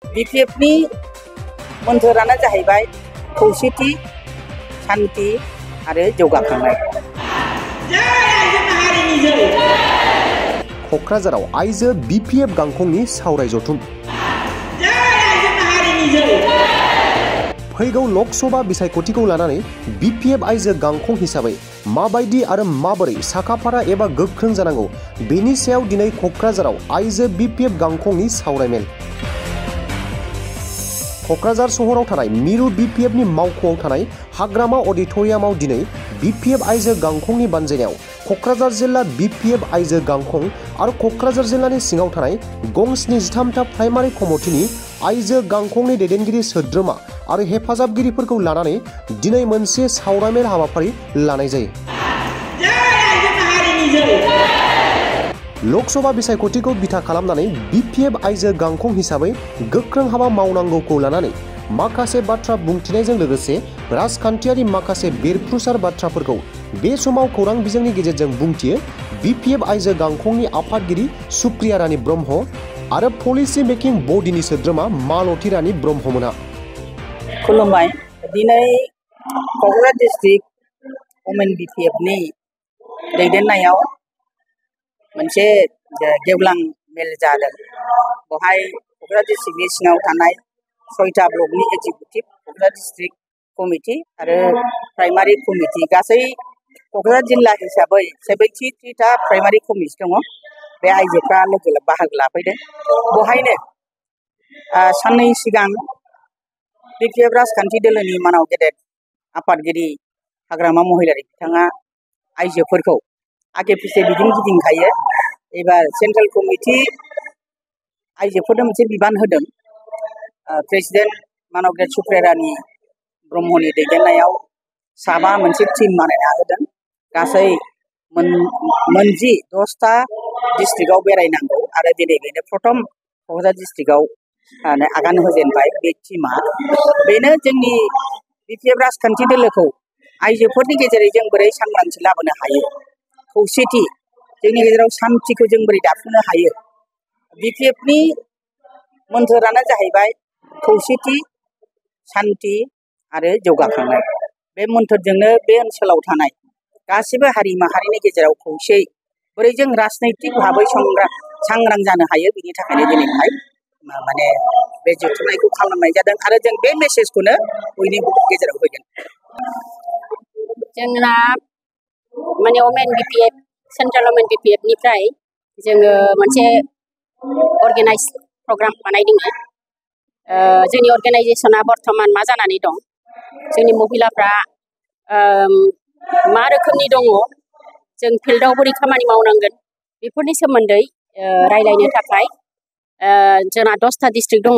बिपिएफनि मोन्थोरानो जाहैबाय खौसेथि, शान्ति आरो जौगाखांनाय। क'क्राझाराव आइजो बिपिएफ गांखंनि सावराय जथुम। फैगौ लकसभा बिसायख'थिखौ लानानै बिपिएफ आइजो गांखं हिसाबै माबायदि आरो माबोरै साखाफारा एबा गोख्रों जानांगौ बेनि सायाव दिनै क'क्राझाराव आइजो बिपिएफ गांखंनि सावरायमेल। क'क्राझार सहराव थानाय मिरु बिपिएफनि मावख'आव थानाय हाग्रामा अडिट'रियामाव दिनै बिपिएफ आइजो गांखंनि बानजायनायाव क'क्राझार जिल्ला बिपिएफ आइजो गांखं आरो क'क्राझार जिल्लानि सिङाव थानाय गं 73था प्राइमारि कमिटिनि आइजो गांखंनि दैदेनगिरि सोद्रोमा आरो हेफाजाबगिरिफोरखौ लानानै दिनै मोनसे सावरायमेल हाबाफारि लानाय जायो। लकसभा बिसायख'थिखौ बिथा खालामनानै बिपिएफ आइजो गांखं हिसाबै गोख्रों हाबा मावनांगौखौ लानानै माखासे बाथ्रा बुंथिनायजों लोगोसे राजखान्थियारि माखासे बेरफ्रुसार बाथ्राफोरखौ बे समाव खौरां बिजोंनि गेजेरजों बुंथियो बिपिएफ आइजो गांखंनि आफादगिरि सुप्रिया रानी ब्रह्म आरो पलिसि मेकिं बडिनि सोद्रोमा मालती रानी ब्रह्ममोनहा। खुलुमबाय। दिनै क'क्राझार डिस्ट्रिक्ट वमेन बिपिएफनि दैदेननायाव मोनसे गेवलां मेल जादों। बेवहाय क'क्राझार डिस्ट्रिक्टनि सिङाव थानाय 6टा ब्लकनि एक्जिकिउटिभ, क'क्राझार डिस्ट्रिक्ट कमिटि आरो प्राइमारि कमिटि, गासै क'क्राझार जिल्ला हिसाबै 73टा प्राइमारि कमिटि दङ। बे आइजोफ्रा बाहागो लाफैदों। बेवहायनो साननै सिगां बिपिएफ राजखान्थि दोलोनि मानाव गेदेर आफादगिरि हाग्रामा महिलारि बिथाङा आइजोफोरखौ आगे फिसे बिदिनो गिदिंखायो। एबार सेन्ट्रेल कमिटि आइजोफोरनो मोनसे बिबान होदों। प्रेसिडेन्ट मानग्रेड सुप्रिया रानी ब्रह्मनि दैदेननायाव साबा मोनसे टिम बानायना होदों। गासै 10टा डिस्ट्रिक्टआव बेरायनांगौ आरो दिनै बेनो प्रथम क'क्राझार डिस्ट्रिक्टआव आगान होजेनबाय बे टिमा। बेनो जोंनि बिपिएफ राजखान्थि दोलोखौ आइजोफोरनि गेजेरै जों बोरै सांग्रांथि लाबोनो हायो, खौसेथि, जोंनि गेजेराव शान्तिखौ जों बोरै दाफुंनो हायो। बिपिएफनि मोन्थोरानो जाहैबाय खौसेथि, शान्ति आरो जौगाखांनाय। बे मोन्थोरजोंनो बे ओनसोलाव थानाय गासिबो हारि माहारिनि गेजेराव खौसेयै बोरै जों राजनैतिक भाबै सांग्रां जानो हायो, बिनि थाखायनो दिनै बेहाय बे जथुमनायखौ खालामनाय जादों आरो जों बे मेसेजखौनो बयनिबो गेजेराव होगोन। जोंना वमेन बिपिएफ, सेन्ट्रेल वमेन बिपिएफनिफ्राय जोङो मोनसे अर्गेनाइज प्रग्राम बानायदों। जोंनि अर्गेनाइजेसना बर्थमान मा जानानै दं, जोंनि महिलाफ्रा मा रोखोमनि दङ, जों फिल्डआव बोरै खामानि मावनांगोन बेफोरनि सोमोन्दै रायलायनो थाखाय जोंना 10टा डिस्ट्रिक्ट दङ।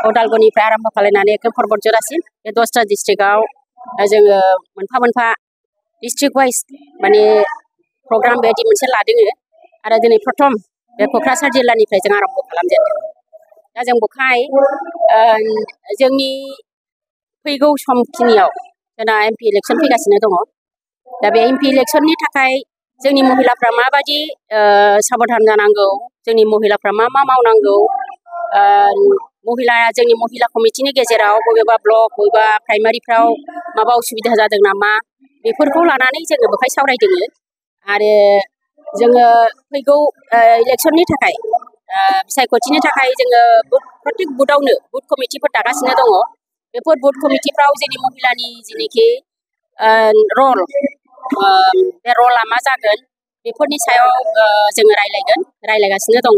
उदालगुरिनिफ्राय आरम्भ खालामनानै एखे परबत जरासिम बे 10टा डिस्ट्रिक्टआव जोङो मोनफा मोनफा डिस्ट्रिक्ट वाइज प्रग्राम बायदि मोनसे लादों आरो दिनै प्रथम बे क'क्राझार जिल्लानिफ्राय जों आरम्भ खालामजेनदों। दा जों बेवहाय जोंनि फैगौ समखिनियाव जोंना एमपि इलेक्सन फैगासिनो दङ। दा बे एमपि इलेक्सननि थाखाय जोंनि महिलाफ्रा माबायदि साबधान जानांगौ, जोंनि महिलाफ्रा मा मा मावनांगौ, जोंनि महिला कमिटिनि गेजेराव बबेबा ब्लक बबेबा प्राइमारिफ्राव माबा उसुबिदा जादों नामा बेफोरखौ लानानै जोङो बेवहाय सावरायदों। आरो जोङो फैगौ इलेक्सननि थाखाय बिसायख'थिनि थाखाय जोङो प्रत्येक बुथआवनो बुथ कमिटिफोर दागासिनो दङ। बेफोर बुथ कमिटिफ्राव जोंनि महिलानि जेनोखि रल, बे रला मा जागोन बेफोरनि सायाव जोङो रायलायगासिनो दङ।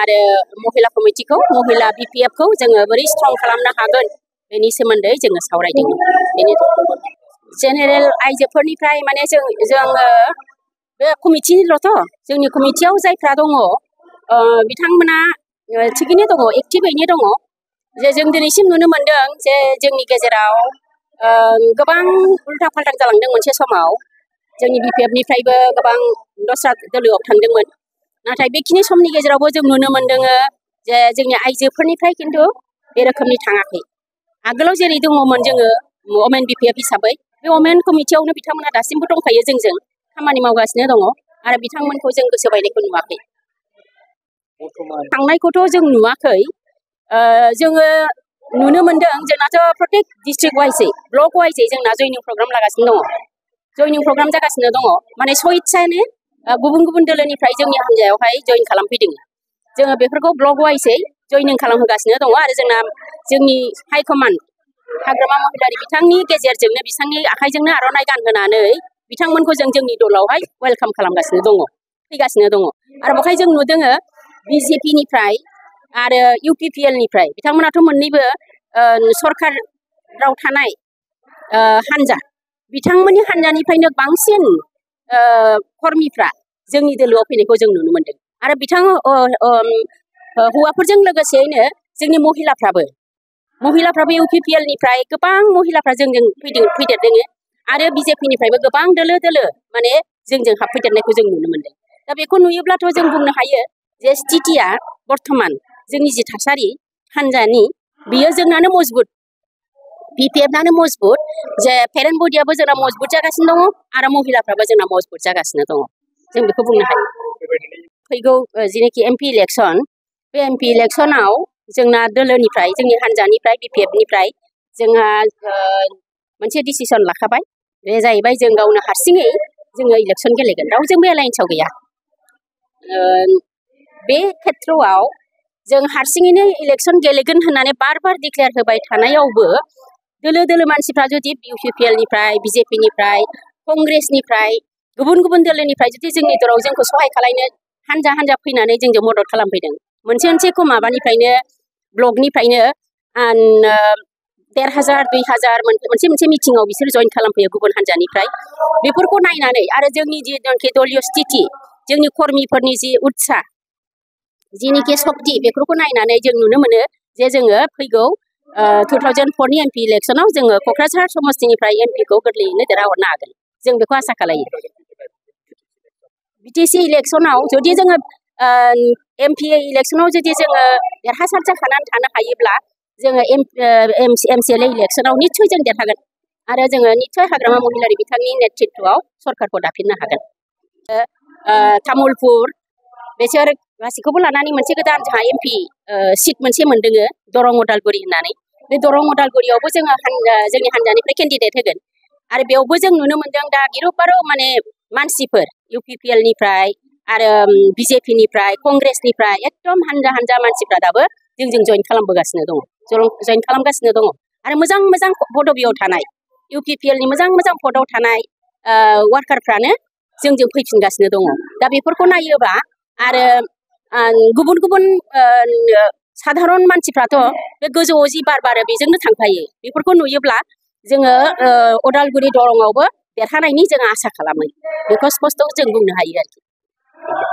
आरो महिला कमिटिखौ, महिला बिपिएफखौ जोङो बोरै स्ट्रं खालामनो हागोन बेनि सोमोन्दै जोङो सावरायदों। बेनि जेनेरेल आइजोफोरनिफ्राय जोङो बे कमिटिनिल'थ', जोंनि कमिटियाव जायफ्रा दङ बिथांमोना थिगैनो दङ, एक्टिभैनो दङ। जे जों दिनैसिम नुनो मोनदों जे जोंनि गेजेराव गोबां उल्था फाल्था जालांदों। मोनसे समाव जोंनि बिपिएफनिफ्रायबो गोबां दस्रा दोलोआव थांदोंमोन। नाथाय बेखिनि समनि गेजेरावबो जों नुनो मोनदों जे जोंनि आइजोफोरनिफ्राय खिन्थु बे रोखोमनि थाङाखै। आगोलाव जेरै दङमोन जोङो वमेन बिपिएफ हिसाबै, बे वमेन कमिटियावनो बिथांमोना दासिमबो दंखायो, जोंजों खामानि मावगासिनो दङ आरो बिथांमोनखौ जों गोसो बायनायखौ नुवाखै। थांनायखौथ' जों नुवाखै, जोङो नुनो मोनदों जोंनाथ' प्रत्येक डिस्ट्रिक्ट वाइजै ब्लक वाइजै जोंना जयनिं प्रग्राम लागासिनो दङ जयनिं प्रग्राम जागासिनो दङ माने स्वेच्छायैनो गुबुन गुबुन दोलोनिफ्राय जोंनि हान्जायावहाय जइन खालामफैदों जोङो बेफोरखौ ब्लक वाइजै जयनिं खालामहोगासिनो दङ आरो जोंनि हाइकमान्ड हाग्रामा महिलारि बिथांनि गेजेरजोंनो बिथांनि आखाइजोंनो आर'नाइ गानहोनानै बिथांमोनखौ जोंनि दलावहाय वेलकाम खालामगासिनो दङ फैगासिनो दङ आरो बेवहाय जों नुदों बिजेपिनिफ्राय आरो इउपिपिएलनिफ्राय बिथांमोनाथ' मोननैबो सरकाराव थानाय हान्जा बिथांमोननि हान्जानिफ्रायनो बांसिन कर्मिफ्रा जोंनि दोलोआव फैनायखौ जों नुनो मोनदों आरो हौवाफोरजों लोगोसेयैनो जोंनि महिलाफ्राबो इउपिपिएलनिफ्राय गोबां महिलाफ्रा जोंजों फैदेरदों आरो बिजेपिनिफ्रायबो गोबां दोलो दोलो माने जोंजों हाबफैदेरनायखौ जों नुनो मोनदों दा बेखौ नुयोब्लाथ' जों बुंनो हायो जे स्थितिया बर्थमान जोंनि जि थासारि हान्जानि बियो जोंनानो मजबुत बिपिएफआनो मजबुत जे पेरेन्ट बडियाबो जोंना मजबुत जागासिनो दङ आरो महिलाफ्राबो जोंना मजबुत जागासिनो दङ जों बेखौ बुंनो हायो फैगौ जेनाखि एमपि इलेक्सन बे एमपि इलेक्सनाव जोंना दोलोनिफ्राय जोंनि हान्जानिफ्राय बिपिएफनिफ्राय जोंहा मोनसे डिसिसन लाखाबाय बे जाहैबाय जों गावनो हारसिङै जोङो इलेक्सन गेलेगोन रावजोंबो एलायन्सआव गैया बे खेथ्रआव जों हारसिङैनो इलेक्सन गेलेगोन होननानै बार डिक्लेयार होबाय थानायावबो दोलो दोलो मानसिफ्रा जुदि इउपिपिएलनिफ्राय बिजेपिनिफ्राय कंग्रेसनिफ्राय गुबुन गुबुन दोलोनिफ्राय जुदि जोंनि दराव जोंखौ सहाय खालामनो हान्जा हान्जा फैनानै जोंजों मदद खालामफैदों मोनसे माबानिफ्रायनो ब्लकनिफ्रायनो 1000 2000 मोनसे मिटिङाव बिसोर जइन खालामफैयो गुबुन हान्जानिफ्राय बेफोरखौ नायनानै आरो जोंनि जिनाखि दलीय स्थिति जोंनि कर्मिफोरनि जि उत्साह जिनिखि सक्ति बेफोरखौ नायनानै जों नुनो मोनो जे जोङो फैगौ 2004नि एमपि इलेक्सनाव जोङो क'क्राझार समस्तिनिफ्राय एमपिखौ गोरलैयैनो देरहाहरनो हागोन जों बेखौ आसा खालायो बिटिसि इलेक्सनाव जुदि जोङो एमपि इलेक्सनाव जुदि जोङो देरहासार जाखानानै थानो हायोब्ला जोङो एमसिएलए इलेक्सनाव निस्सय जों देरहागोन आरो जोङो निस्सय हाग्रामा महिलारि बिथांनि नेतृत्वआव सरकारखौ दाफिननो हागोन तामुलपुर बेसोर गासैखौबो लानानै मोनसे गोदान जोंहा एमपि सिट मोनसे मोनदों दरं उदालगुरि होननानै बे दरं उदालगुरियावबो जोङो जोंनि हान्जानिफ्राय केन्डिडेट होगोन आरो बेयावबो जों नुनो मोनदों दा गिरुबारो माने मानसिफोर इउपिपिएलनिफ्राय आरो बिजेपिनिफ्राय कंग्रेसनिफ्राय एकदम हान्जा मानसिफ्रा दाबो जोंजों जइन खालामबोगासिनो दङ जइन खालामगासिनो दङ आरो मोजां मोजां पदबियाव थानाय इउपिपिएलनि मोजां पदआव थानाय वार्कारफ्रानो जोंजों फैफिनगासिनो दङ दा बेफोरखौ नायोबा आरो गुबुन साधारन मानसिफ्राथ' बे गोजौआव जि बारो बेजोंनो थांफायो बेफोरखौ नुयोब्ला जोङो उदालगुरि दरंआवबो देरहानायनि जों आसा खालामो बेखौ स्पस्त जों बुंनो हायो आरोखि